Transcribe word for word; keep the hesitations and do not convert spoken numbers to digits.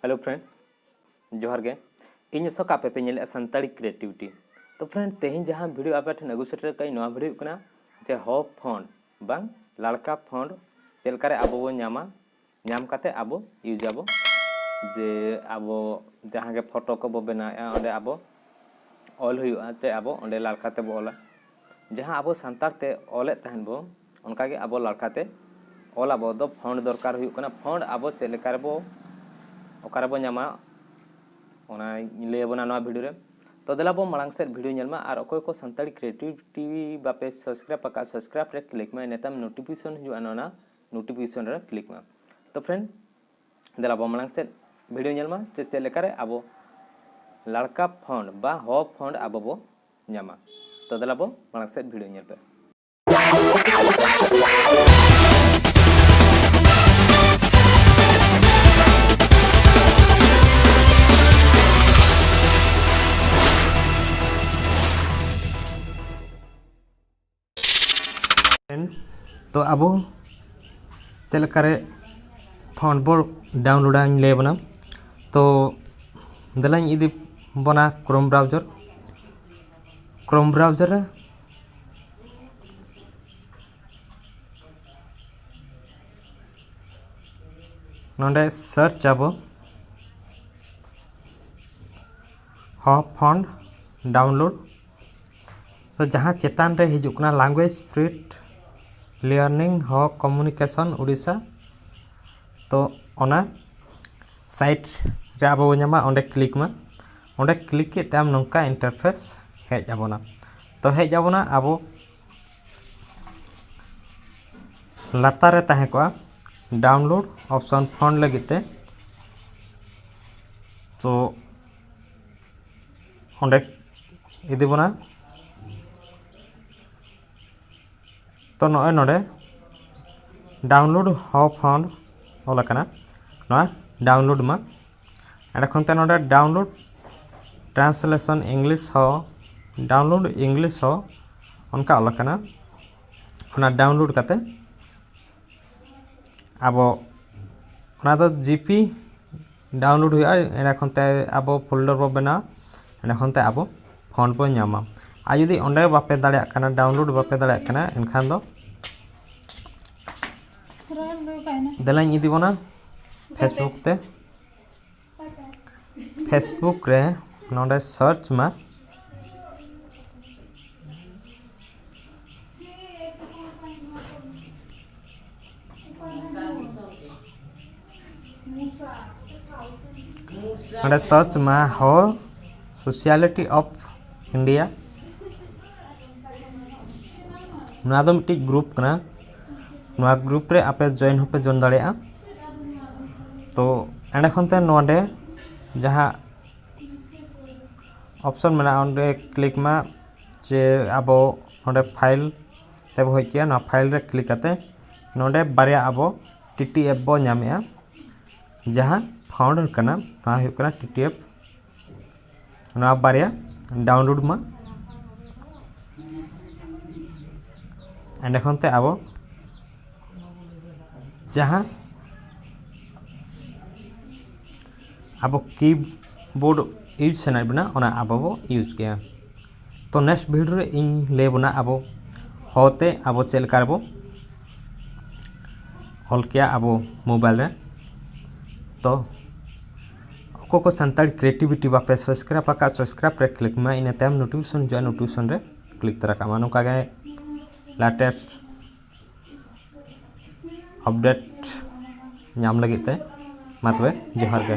Hello friend, ᱡᱚᱦᱟᱨ ᱜᱮ᱾ ᱤᱧ ᱟᱥᱚᱠ, ᱟᱯᱮ ᱯᱮ ᱧᱮᱞᱮᱫᱼᱟ ᱥᱟᱱᱛᱟᱲᱤ ᱠᱨᱤᱭᱮᱴᱤᱵᱷᱤᱴᱤ᱾ ᱛᱚ friend, ᱛᱮᱦᱮᱧ ᱡᱟᱦᱟᱸ ᱵᱷᱤᱰᱤᱭᱳ ᱟᱯᱮ ᱴᱷᱮᱱ ᱟᱹᱜᱩ ᱥᱮᱴᱮᱨ ᱟᱠᱟᱫ ᱤᱧ, ᱱᱚᱣᱟ ᱵᱷᱤᱰᱤᱭᱳ ᱦᱩᱭᱩᱜ ᱠᱟᱱᱟ ᱡᱮ ᱦᱚᱯ ᱯᱷᱚᱱᱰ ᱵᱟᱝ ᱞᱟᱲᱠᱟ ᱯᱷᱚᱱᱰ ᱪᱮᱫ ᱞᱮᱠᱟᱨᱮ ᱟᱵᱚ ᱵᱚᱱ ᱧᱟᱢᱟ, ᱧᱟᱢ ᱠᱟᱛᱮ ᱟᱵᱚ ᱤᱭᱩᱡᱽ ᱟᱵᱚ᱾ ᱡᱮ ᱟᱵᱚ ᱡᱟᱦᱟᱸ ᱜᱮ ᱯᱷᱳᱴᱳ ᱠᱚᱵᱚ ᱵᱮᱱᱟᱣᱮᱫᱼᱟ, ᱚᱸᱰᱮ ᱟᱵᱚ ᱚᱞ ᱦᱩᱭᱩᱜᱼᱟ, ᱪᱮ ᱟᱵᱚ ᱚᱸᱰᱮ ᱞᱟᱲᱠᱟ ᱛᱮᱵᱚ ᱚᱞᱟ᱾ ᱡᱟᱦᱟᱸ ᱟᱵᱚ ᱥᱟᱱᱛᱟᱲ ᱛᱮ ᱚᱞᱮᱫ ᱛᱟᱦᱮᱱ ᱵᱚ, ᱚᱱᱠᱟᱜᱮ ᱟᱵᱚ ᱞᱟᱲᱠᱟ ᱛᱮ ᱚᱞ ᱟᱵᱚ ᱫᱚ ᱯᱷᱚᱱᱰ ᱫᱚᱨᱠᱟᱨ ᱦᱩᱭᱩᱜ ᱠᱟᱱᱟ᱾ ᱯᱷᱚᱱᱰ ᱟᱵᱚ ᱪᱮᱫ ᱞᱮᱠᱟ ᱨᱮᱵᱚ, ᱚᱠᱟ ᱨᱮᱵᱚ ᱧᱟᱢᱟ, ᱚᱱᱟᱧ ᱞᱟᱹᱭ ᱟᱵᱚᱱᱟ ᱱᱚᱣᱟ ᱵᱷᱤᱰᱤᱭᱳ ᱨᱮ᱾ ᱛᱚ ᱫᱮᱞᱟ ᱵᱚ ᱢᱟᱲᱟᱝ ᱥᱮᱫ ᱵᱷᱤᱰᱤᱭᱳ ᱧᱮᱞ ᱢᱟ᱾ ᱟᱨ ᱚᱠᱚᱭ ᱠᱚ ᱥᱟᱱᱛᱟᱲᱤ ᱠᱨᱤᱭᱮᱴᱤᱵᱷᱤᱴᱤ ᱵᱟᱯᱮ ᱥᱟᱵᱥᱠᱨᱟᱭᱤᱵ ᱟᱠᱟᱫ, ᱥᱟᱵᱥᱠᱨᱟᱭᱤᱵ ᱨᱮ ᱠᱞᱤᱠ ᱢᱟ, ᱤᱱᱟᱹ ᱛᱟᱭᱚᱢ ᱱᱳᱴᱤᱯᱷᱤᱠᱮᱥᱚᱱ ᱦᱤᱡᱩᱜᱼᱟ, ᱚᱱᱟ ᱱᱳᱴᱤᱯᱷᱤᱠᱮᱥᱚᱱ ᱨᱮ ᱠᱞᱤᱠ ᱢᱟ᱾ ᱛᱚ friend, ᱫᱮᱞᱟ ᱵᱚ ᱢᱟᱲᱟᱝ ᱥᱮᱫ ᱵᱷᱤᱰᱤᱭᱳ ᱧᱮᱞ ᱢᱟ, ᱪᱮᱫ, ᱪᱮᱫ ᱞᱮᱠᱟᱨᱮ ᱟᱵᱚ ᱞᱟᱲᱠᱟ ᱯᱷᱚᱱᱰ ᱵᱟ ᱦᱚᱯ ᱯᱷᱚᱱᱰ ᱟᱵᱚ ᱵᱚ ᱧᱟᱢᱟ᱾ ᱛᱚ ᱫᱮᱞᱟ ᱵᱚ ᱢᱟᱲᱟᱝ ᱥᱮᱫ ᱵᱷᱤᱰᱤᱭᱳ ᱧᱮᱞ ᱯᱮ᱾ Friend, ᱛᱚ ᱟᱵᱚ ᱪᱮᱫ ᱞᱮᱠᱟᱨᱮ ᱯᱷᱚᱱᱰ ᱵᱚ ᱰᱟᱣᱩᱱᱞᱳᱰᱟ, ᱤᱧ ᱞᱟᱹᱭ ᱟᱵᱚᱱᱟ᱾ ᱛᱚ ᱫᱮᱞᱟᱧ ᱤᱫᱤ ᱵᱚᱱᱟ ᱠᱨᱳᱢ ᱵᱨᱟᱣᱡᱟᱨ᱾ ᱠᱨᱳᱢ ᱵᱨᱟᱣᱡᱟᱨ ᱨᱮ ᱱᱚᱰᱮ ᱥᱟᱨᱪ ᱟᱵᱚ ᱦᱚᱯ ᱯᱷᱚᱱᱰ ᱰᱟᱣᱩᱱᱞᱳᱰ᱾ ᱛᱚ ᱡᱟᱦᱟᱸ ᱪᱮᱛᱟᱱ ᱨᱮ ᱦᱤᱡᱩᱜ ᱠᱟᱱᱟ Language Spread Learning Hub Communication Odisha, ᱛᱚ ᱚᱱᱟ ᱥᱟᱭᱤᱴ ᱨᱮ ᱟᱵᱚ ᱵᱚᱱ ᱧᱟᱢᱟ, ᱚᱸᱰᱮ ᱠᱞᱤᱠ ᱢᱟ᱾ ᱚᱸᱰᱮ ᱠᱞᱤᱠ ᱠᱮᱫ ᱛᱟᱭᱚᱢ ᱱᱚᱝᱠᱟ ᱤᱱᱴᱟᱨᱯᱷᱮᱥ ᱦᱮᱡ ᱟᱵᱚᱱᱟ᱾ ᱛᱚ ᱦᱮᱡ ᱟᱵᱚᱱᱟ, ᱟᱵᱚ ᱞᱟᱛᱟᱨ ᱨᱮ ᱛᱟᱦᱮᱸ ᱠᱚᱜᱼᱟ ᱰᱟᱣᱩᱱᱞᱳᱰ ᱚᱯᱥᱚᱱ ᱯᱷᱚᱱᱰ ᱞᱟᱹᱜᱤᱫ ᱛᱮ᱾ ᱛᱚ ᱚᱸᱰᱮ ᱤᱫᱤ ᱵᱚᱱᱟ᱾ ᱛᱚ ᱱᱚᱜᱼᱚᱭ ᱱᱚᱰᱮ ᱰᱟᱣᱩᱱᱞᱳᱰ ᱦᱚᱯ ᱯᱷᱚᱱᱰ ᱚᱞ ᱟᱠᱟᱱᱟ, ᱱᱚᱣᱟ ᱰᱟᱣᱩᱱᱞᱳᱰ ᱢᱟ᱾ ᱮᱸᱰᱮ ᱠᱷᱚᱱ ᱛᱮ ᱱᱚᱰᱮ ᱰᱟᱣᱩᱱᱞᱳᱰ ᱴᱨᱟᱱᱥᱞᱮᱥᱚᱱ ᱤᱝᱞᱤᱥ ᱦᱚᱸ, ᱰᱟᱣᱩᱱᱞᱳᱰ ᱤᱝᱞᱤᱥ ᱦᱚᱸ ᱚᱱᱠᱟ ᱚᱞ ᱟᱠᱟᱱᱟ᱾ ᱚᱱᱟ ᱰᱟᱣᱩᱱᱞᱳᱰ ᱠᱟᱛᱮ ᱟᱵᱚ ᱚᱱᱟ ᱫᱚ ᱡᱤᱯᱤ ᱰᱟᱣᱩᱱᱞᱳᱰ ᱦᱩᱭᱩᱜᱼᱟ᱾ ᱮᱸᱰᱮ ᱠᱷᱚᱱ ᱛᱮ ᱟᱵᱚ ᱯᱷᱳᱞᱰᱟᱨ ᱵᱚ ᱵᱮᱱᱟᱣᱟ, ᱮᱸᱰᱮ ᱠᱷᱚᱱ ᱛᱮ ᱟᱵᱚ ᱯᱷᱚᱱᱴ ᱵᱚ ᱧᱟᱢᱟ᱾ ᱟᱨ ᱡᱩᱫᱤ ᱚᱸᱰᱮ ᱵᱟᱯᱮ ᱫᱟᱲᱮᱭᱟᱜ ᱠᱟᱱᱟ, ᱰᱟᱣᱩᱱᱞᱳᱰ ᱵᱟᱯᱮ ᱫᱟᱲᱮᱭᱟᱜ ᱠᱟᱱᱟ, ᱮᱱᱠᱷᱟᱱ ᱫᱚ ᱫᱮᱞᱟᱧ ᱤᱫᱤ ᱵᱚᱱᱟ ᱯᱷᱮᱥᱵᱩᱠ ᱛᱮ᱾ ᱯᱷᱮᱥᱵᱩᱠ ᱨᱮ ᱱᱚᱰᱮ ᱥᱟᱨᱪ ᱢᱟ᱾ ᱱᱚᱰᱮ ᱥᱟᱨᱪ ᱢᱟ ᱦᱚ ᱥᱳᱥᱤᱭᱟᱞᱤᱴᱤ ᱚᱯᱷ ᱤᱱᱰᱤᱭᱟ᱾ ᱱᱚᱣᱟ ᱫᱚ ᱢᱤᱫᱴᱤᱡ ᱜᱨᱩᱯ ᱠᱟᱱᱟ᱾ ᱱᱚᱣᱟ ᱜᱨᱩᱯ ᱨᱮ ᱟᱯᱮ ᱡᱚᱭᱮᱱ ᱦᱚᱸᱯᱮ ᱡᱚᱭᱮᱱ ᱫᱟᱲᱮᱭᱟᱜᱼᱟ᱾ ᱛᱚ ᱮᱸᱰᱮ ᱠᱷᱚᱱ ᱛᱮ ᱱᱚᱰᱮ ᱡᱟᱦᱟᱸ ᱚᱯᱥᱚᱱ ᱢᱮᱱᱟᱜᱼᱟ, ᱚᱸᱰᱮ ᱠᱞᱤᱠ ᱢᱟ᱾ ᱡᱮ ᱟᱵᱚ ᱱᱚᱰᱮ ᱯᱷᱟᱭᱤᱞ ᱛᱮᱵᱚ ᱦᱮᱡ ᱠᱮᱜᱼᱟ, ᱱᱚᱣᱟ ᱯᱷᱟᱭᱤᱞ ᱨᱮ ᱠᱞᱤᱠ ᱠᱟᱛᱮ ᱱᱚᱰᱮ ᱵᱟᱨᱭᱟ ᱟᱵᱚ ᱴᱤ ᱴᱤ ᱮᱯᱷ ᱵᱚ ᱧᱟᱢᱮᱜᱼᱟ, ᱡᱟᱦᱟᱸ ᱯᱷᱟᱣᱩᱱᱰᱟᱨ ᱠᱟᱱᱟ, ᱱᱚᱣᱟ ᱦᱩᱭᱩᱜ ᱠᱟᱱᱟ ᱴᱤ ᱴᱤ ᱮᱯᱷ᱾ ᱱᱚᱣᱟ ᱵᱟᱨᱭᱟ ᱰᱟᱣᱩᱱᱞᱳᱰ ᱢᱟ᱾ ᱮᱸᱰᱮ ᱠᱷᱚᱱ ᱛᱮ ᱟᱵᱚ ᱡᱟᱦᱟᱸ ᱟᱵᱚ ᱠᱤᱵᱳᱨᱰ ᱤᱭᱩᱡᱽ ᱥᱟᱱᱟᱭᱮᱫ ᱵᱚᱱᱟ, ᱚᱱᱟ ᱟᱵᱚ ᱵᱚ ᱤᱭᱩᱡᱽ ᱜᱮᱭᱟ᱾ ᱛᱚ ᱱᱮᱠᱥᱴ ᱵᱷᱤᱰᱤᱭᱳ ᱨᱮ ᱤᱧ ᱞᱟᱹᱭ ᱵᱚᱱᱟ ᱟᱵᱚ ᱦᱚ ᱛᱮ ᱟᱵᱚ ᱪᱮᱫ ᱞᱮᱠᱟ ᱨᱮᱵᱚ ᱚᱞ ᱠᱮᱭᱟ ᱟᱵᱚ ᱢᱳᱵᱟᱭᱤᱞ ᱨᱮ᱾ ᱛᱚ ᱚᱠᱚᱭ ᱠᱚ ᱥᱟᱱᱛᱟᱲᱤ ᱠᱨᱤᱭᱮᱴᱤᱵᱷᱤᱴᱤ ᱵᱟᱯᱮ ᱥᱟᱵᱥᱠᱨᱟᱭᱤᱵ ᱟᱠᱟᱫ, ᱥᱟᱵᱥᱠᱨᱟᱭᱤᱵ ᱨᱮ ᱠᱞᱤᱠ ᱢᱟ, ᱤᱱᱟᱹ ᱛᱟᱭᱚᱢ ᱱᱳᱴᱤᱯᱷᱤᱠᱮᱥᱚᱱ ᱦᱤᱡᱩᱜᱼᱟ, ᱱᱳᱴᱤᱯᱷᱤᱠᱮᱥᱚᱱ ᱨᱮ ᱠᱞᱤᱠ ᱛᱚᱨᱟ ᱠᱟᱜ ᱢᱟ᱾ ᱱᱚᱝᱠᱟ ᱜᱮ ᱞᱮᱴᱮᱥᱴ ᱟᱯᱰᱮᱴ ᱧᱟᱢ ᱞᱟᱹᱜᱤᱫ ᱛᱮ᱾ ᱢᱟ ᱛᱚᱵᱮ, ᱡᱚᱦᱟᱨ ᱜᱮ᱾